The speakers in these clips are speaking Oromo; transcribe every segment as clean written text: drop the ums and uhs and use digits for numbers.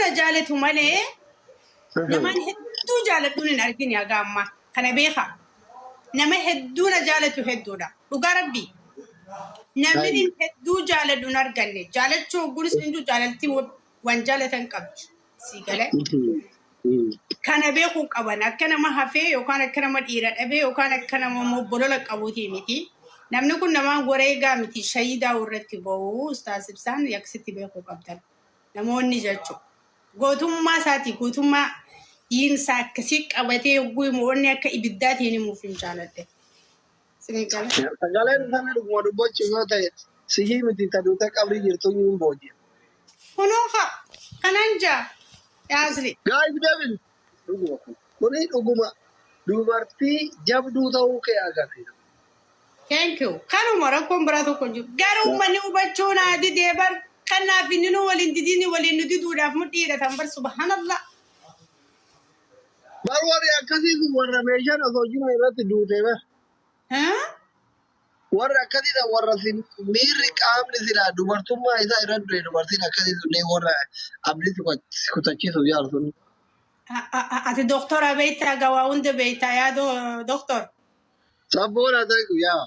na jaalatu malee namaan hedduu jaaladhuun hin argine haga ammaa. Kana beekaa. Nama hedduu na jaalatu hedduudha. Dhugaa Rabbii. Namni Hai. hedduu jaaladhu hin arganne. Jaalachuu hogguunis hin jiru, jaalaltii waan jaalatan qabdi. Sii galee. Kana beekuu qaban, akka nama hafee yookaan akka nama dhiira dhabee yookaan akka nama immoo bolola qabuutii miti. Namni kun namaan wareegaa miti, shahiidaa irratti ba'uu Ustaaz Ibsaan yaksitti beekuu qabdan. Namoonni jechuudha. Gootummaa isaatii, gootummaa diinsaa akkasii qabatee yogguu himu onni akka ibiddaatiin himuuf hin jaaladhe. Isinii gala? Sagaleen sana dhuguma dubbachuuf yoo ta'e, sihii miti, ta duute qabrii jirtu hin booji'a. Kunoo haa kanan jaa yaasli. Guys, Devil, dhuguma kun. Kuni dhuguma dubartii jabduu ta'uu kee agarsiisa. Thank you. Kanuma, rakkoon biraa tokko hin jiru. Garuu uummanni hubachuu naa didee bar. Kanaaf inni nu waliin didiini, waliin nu diduudhaaf mudhii hidhatan bar, subhanallah. Bar warri akkasii sun warra meeshaan osoo jiran irratti duute bar. Huh? Warri akkasiidha, warra miirri qaamni silaa dubartummaa isaa irratti du'e. Dubartiin akkasii sun warra abdii si kutachiisuuf yaalu sun. Ati doktora beektaa, gawaa hunda beektaa, yaadoo doktor. Sabboon haa ta'u yaa.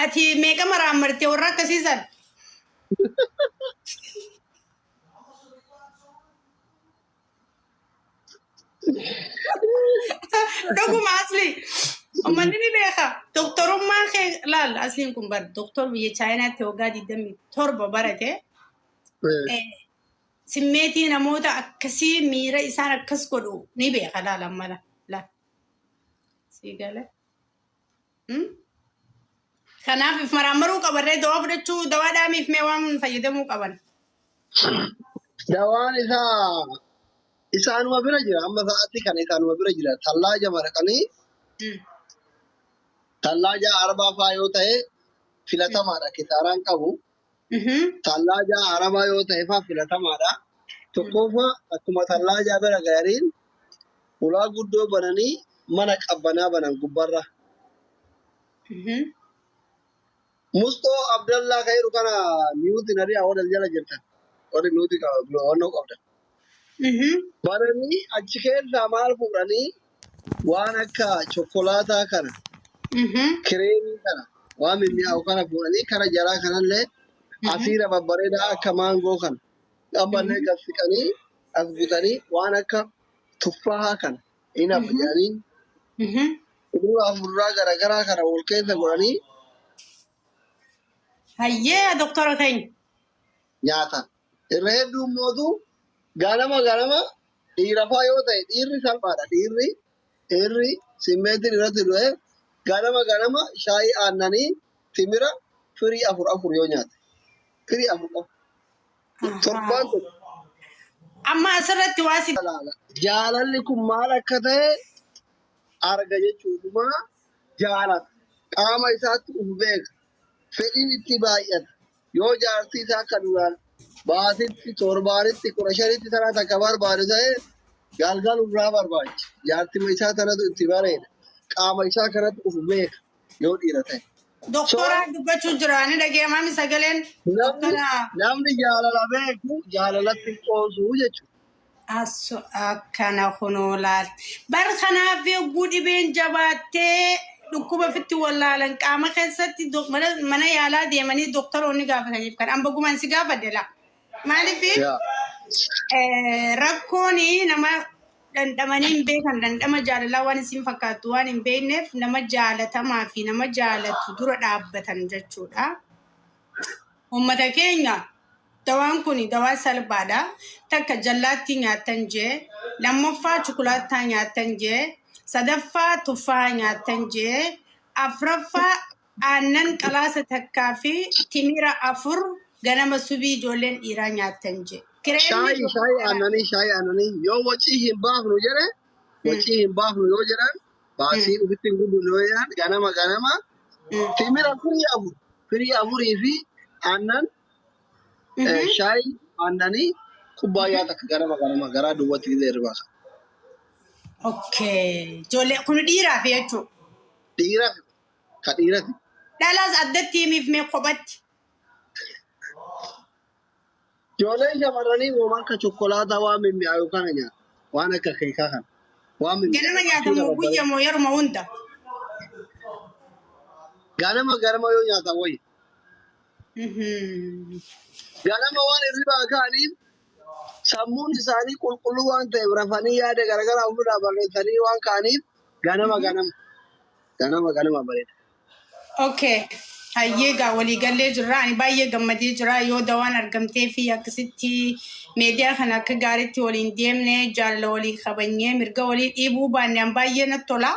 Ati meeqa maraammartee warra akkasiisan? Dhuguma asli. Uummanni ni beeka. Doktorummaan kee laal, asliin kun bar doktor biyya Chaayinaatti waggaa 27 barate. Simmeetii namoota akkasii, miira isaan akkas godhu ni beeka, laal amma laal. Sii galee. Kanaaf if maraammaruu qabarree, dawaa fudhachuu, dawaa dhaamiif mee waan fayyadamuu qaban. Dawaan isaa isaanuma bira jira. Amma sa'aatii kana isaanuma bira jira. Tallaaja maraqanii, tallaaja arbaa faa yoo ta'e filatamaadha. Kisaaraan qabu. Tallaaja arabaa yoo ta'e faa filatamaadha. Tokkoffaa, akkuma tallaajaa bira ga'aniin ulaa guddoo bananii mana qabbanaa banan gubbarra. Mustoo Abdallaa kan jedhu kana mute narii awwaal jala jirtan. Warri mute wannoo qabdan. Bananii achi keessaa maal fuudhanii, waan akka chokkolaataa kana, kireemii kana, waan mimmi'aawu kana fuudhanii, kara jaraa kanallee asiira babbareedaa akka maangoo kana ammallee gad siqanii as butanii, waan akka tuffaahaa kana hin hafa jedhanii, kuduraa fi muduraa garaagaraa kana wal keessa godhanii Hayyee, doktora keenya. nyaatan. Irra hedduu mootu ganama ganama dhiirafaa yoo ta'e, dhiirri salphaadha. Dhiirri simmeetiin irratti du'e ganama ganama shaayii aannanii timira firii afur afur yoo nyaate. Firii afur qofa. Torbaan tokko. Amma asirratti waa si Laala. Jaalalli kun maal akka ta'e arga jechuudha. Jaalata. Qaama isaatti uf beeka. Fedhiin itti baay'ata. Yoo jaartii isaa akka duraan baatitti, torbaanitti, 15tti sana takka barbaadu ta'e, galgalurraa barbaacha. Jaartima isaa tanatu itti bareeda. Qaama isaa kanatti uf beeka yoo dhiira ta'e. Doktoraan dubbachuu jira. Ni dhageemaami sagaleen. Namni Doktora. namni jaalala beeku jaalalatti hin qoosuu jechuudha. Asu akkana kunoo laal. Bar kanaaf yogguu dhibeen jabaattee dhukkuba ofitti wallaalan, qaama keessatti mana yaalaa deemanii doktoroonni gaafataniif kan amma gumaan si gaafadhe laa. Maaliif rakkoon nama dhandhamanii hin beekan, dhandhama jaalalaa waan isin fakkaattu waan hin beekneef, nama jaalatamaa fi nama jaalatu dura dhaabbatan jechuudha. Uummata keenya, dawaan kun dawaa salphaadha. Takka jallaattii nyaattan jee, lammaffaa chukulaattaa nyaattan jee, sadaffaa tuffaa nyaattan jee, afraffaa aannan qalaasa takkaa fi timira afur ganama subii ijoolleen dhiiraa nyaattan jee. Kireemni Shaayii aannanii yoo wacii hin baafnu jedhe, wacii hin baafnu yoo jedhan, baasii ofitti hin guddu yoo jedhan, ganama ganama timira firii afur, firii afurii fi aannan, shaayii aannanii kubbaayyaa takka ganama ganama garaa duwwaatti gizee hirbaasa. Okay. Ijoollee kun dhiiraaf jechuudha. Dhiiraaf, ka dhiirati. Dhalaas addatti himiif mee kophatti. Ijoolleen shamarranii wooma akka chokkolaataa waan mimmi'aayu kana nyaata. Waan akka keekaa kana. Waan Ganama mimmi'aayu. nyaatamu guyya moo yeruma hunda? Ganama ganama yoo nyaatan wayya. Ganama waan hirribaa ka'aniif sammuun isaanii qulqulluu waan ta'eef rafanii yaada garaagaraa ofirraa barreessanii waan ka'aniif ganama ganama ganama ganama bareeda. Okay. Hayyee gaa waliigallee jirra. Ani baay'ee gammadee jira. Yoo dawaan argamtee fi akkasitti meediyaa kana akka gaariitti waliin deemne jaalala walii kabanyee mirga walii dhiibuu baanne an baay'ee natti tola.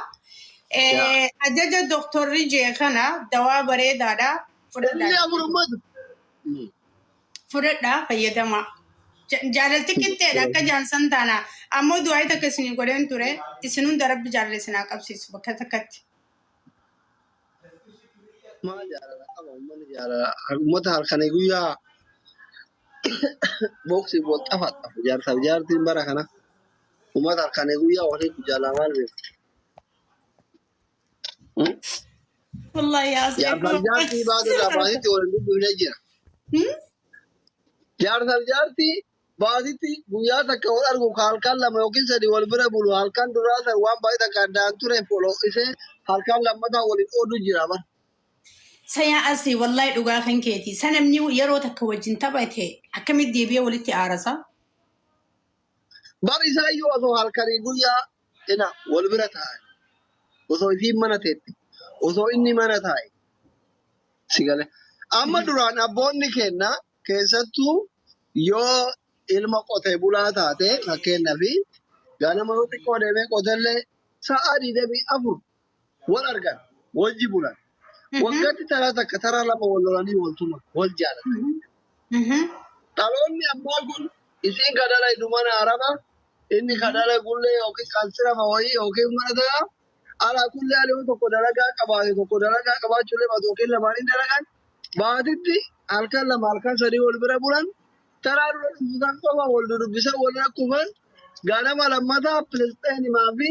Yaa. Ajaja doktorri jee kana dawaa bareedaadha. Inni Fudhadhaa. afur ummatu. Fudhadhaa fayyadamaa. Jaalalti qixxeedha akka jaansan taana. Ammoo du'aa takka isinii godheen ture. Isin hunda rabbi jaalala isin haa qabsiisu bakka takkatti. Maal jaalala qaba uummanni jaalala uummata halkanii guyyaa booksii wal xafaxafu jaarsaaf jaartiin bara kana uummata halkanii guyyaa walii jaalala maal beeku. Wallahi yaa Jaarsaaf jaartii baatu irraa baasitti waliin dubbifnee jira. Jaarsaaf jaartii baasitti guyyaa takka wal argu ka halkan lama yookiin sadi wal bira bulu halkan duraa san waan baay'ee takka addaan tureef ol ho'isee halkan lammataa waliin oolu jira bara. Sayaa asii wallahi dhugaa kan keeti. Sanamni yeroo takka wajjin taphate akkamitti deebi'ee walitti aarasa? Bar isaayyuu osoo halkanii guyyaa ina wal bira taa'an osoo isiin mana teette osoo inni mana taa'e si gale. Amma duraan abboonni kenna keessattuu yoo ilma qotee bulaa taate fakkeenyaaf ganama yoo xiqqoo deemee qotellee sa'a 24 wal argan wajji bulan. Waggaatti taraa takka taraa lama wal lolanii wal tuman wal jaalatan. Dhaloonni ammaa kun isiin kadhala idu mana araba inni kadhala gullee yookiin qansirama wayii yookiin mana ta'a. Alaa kullee haalli tokko dalagaa qabaate tokko dalagaa qabaachuu illee baatu yookiin lamaan hin dalagan baatitti halkan lama halkan sadii wal bira bulan taraa dura dubbisan qofa wal dudubbisan wal rakkufan ganama lammataa Filisxeenimaa fi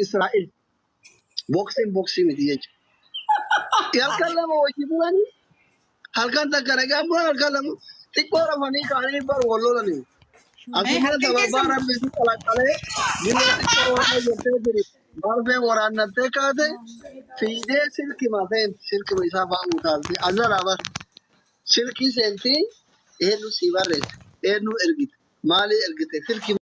Israa'el boksiin boksii miti jechuudha. Halkan lama wajji bulanii halkan takka nagaan bulan halkan lama xiqqoo rafanii ka'anii bar wal lolanii. Asuma Halkan sababaa keessa rabbi si qalaqalee gillee xiqqoo waan jettee jiri barfee waraannattee kaate fiidee silkima seenti silkima isaa fa'aa utaalte azalaa bar silkii seentii eenyu sii barreesse eenyu ergite maalii ergite silkii.